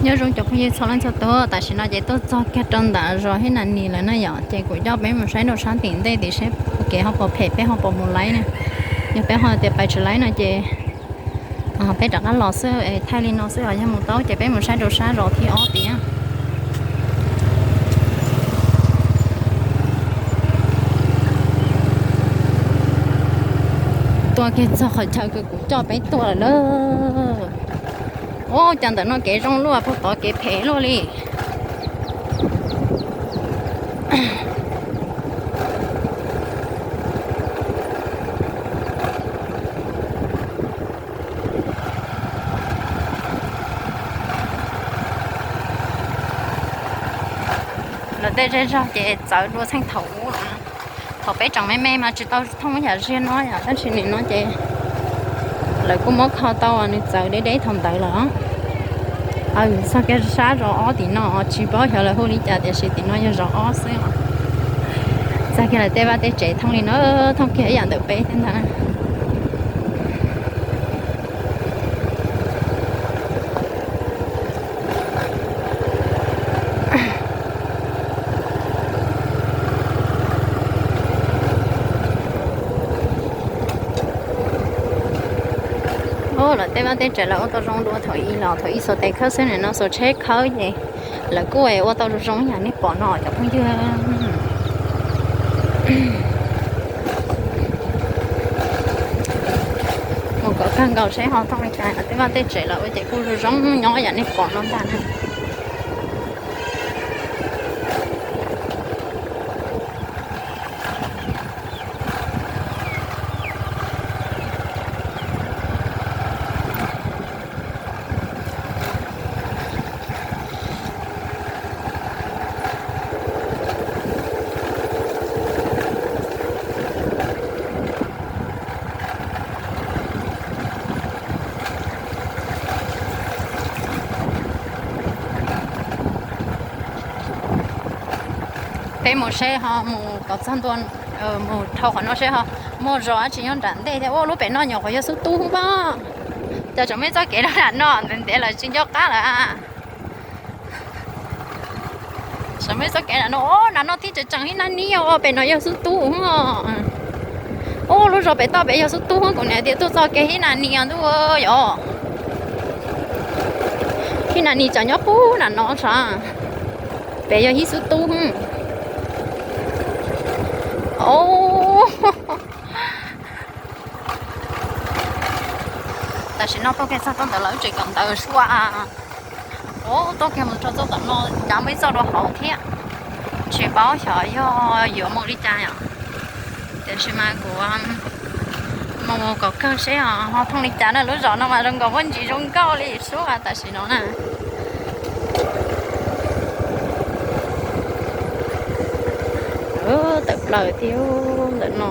Nyob zoo cov phooj ywg txhua leej txhua tus, tam sim no ces tuaj txog kiag rau ntawm zos Hib Nas Nis lawm na yom, ces kuv coj peb mus saib rau sab tim ntej tim seb kev ho puas phem peb ho puas mus laib na. Yog peb ho tias pais tsis laib no ces peb rov qab los xwb, thaij li no xwb os. Yog mus tau ces peb mus saib rau sab zos thib ob tiag. Tuaj kiag txog qhov chaw uas kuv coj peb tuaj lawm na. Ua cas ntawm no kev zoo luaj, puag tod kev phem luaj li. Lawv tej zej zog ces txawv dua txheej thaum ub lawm. Thaum peb tseem me me mas tsis tau thooj yam ziag no yom, tab sis nim no ces lawv kuj muab kho tau nws txawv deb deb thaum ntawd lawm. Txog kiag sab zos ob tim no tsis paub xyov lawv hu li cas tiam sis tim no yog zos ob xwb os. Txog kiag lawv tej vaj tej tsev thooj li no, thooj kiag ib yam ntawm peb thiab ntag. Lawv tej vaj tej tsev lawv ua tau zoo dua thaum ub los, thaum ub xuas tes khawb xwb, nim no xuas tsheb khawb ces lawv kuj ua tau zoo zoo yam nej pom no cov phooj ywg. Mus kom kawg nkaus seb ho thooj li cas, lawv tej vaj tej tsev lawv ua ces kuj zoo zoo nyob yam nej pom no ntag na. Peb mus seb ho mus kom txog ntua, mus dhau qhov no seb ho muaj zos dab tsi nyob nram ntej thiab. Ua lub pem no nyuam qhuav yog xub tub pob. Cas tseem muaj txoj kev rau nram no ntev ntev lawm tsis nco qab lawm. Tseem muaj txoj kev nram no, nram no thiab tseem tseem Hib Nas Nis, pem no yog xub tub. Ua lub zos pem toj pem yog xub tub, kuv niam tias tuaj txoj kev Hib Nas Nis os ntuj yom. Hib Nas Nis tseem nyob puag nram no sav, pem yog Hib xub tub. Tam sim no tuaj kiag txog rau ntawm lawv tsev kawm ntawv sua. Tuaj kiag mus txog txoj tom no cas muaj ib txoj dua hauv thiab. Tsis paub xyov yog yuav mus li cas yom. Tiam sis mas kuv mus kom kawg seb ho thooj li cas na. Lub zos no mas zoo nkaus muaj ntsis zoo nkauj li sua tam sim no na. Tawm plaws thiab ntawm no.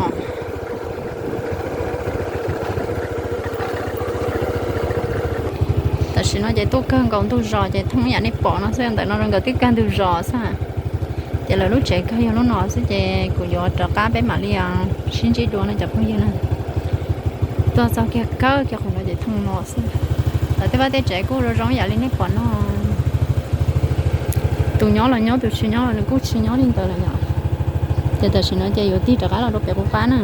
Tam sim no ces tuaj kawg nkaus ntug zos ces thooj yam nej pom no xwb, ntawm no zoo nkaus twb kawg ntug zos xwb. Ces lawv lub tsev kawg yog lub no xwb ces kuv yuav rov qab peb mam li sib ntsib dua no cov phooj ywg na. Tuaj txog kiag kawg kiag qhov no ces thooj no xwb. Lawv tej vaj tej tsev kuj zoo zoo yam li nej pom no. Tus nyob los nyob, tus tsis nyob los nws kuj tsis nyob li ntawd lawm yom. Ces tam sim no ces yuav tig rov qab los rau pem qub qab na.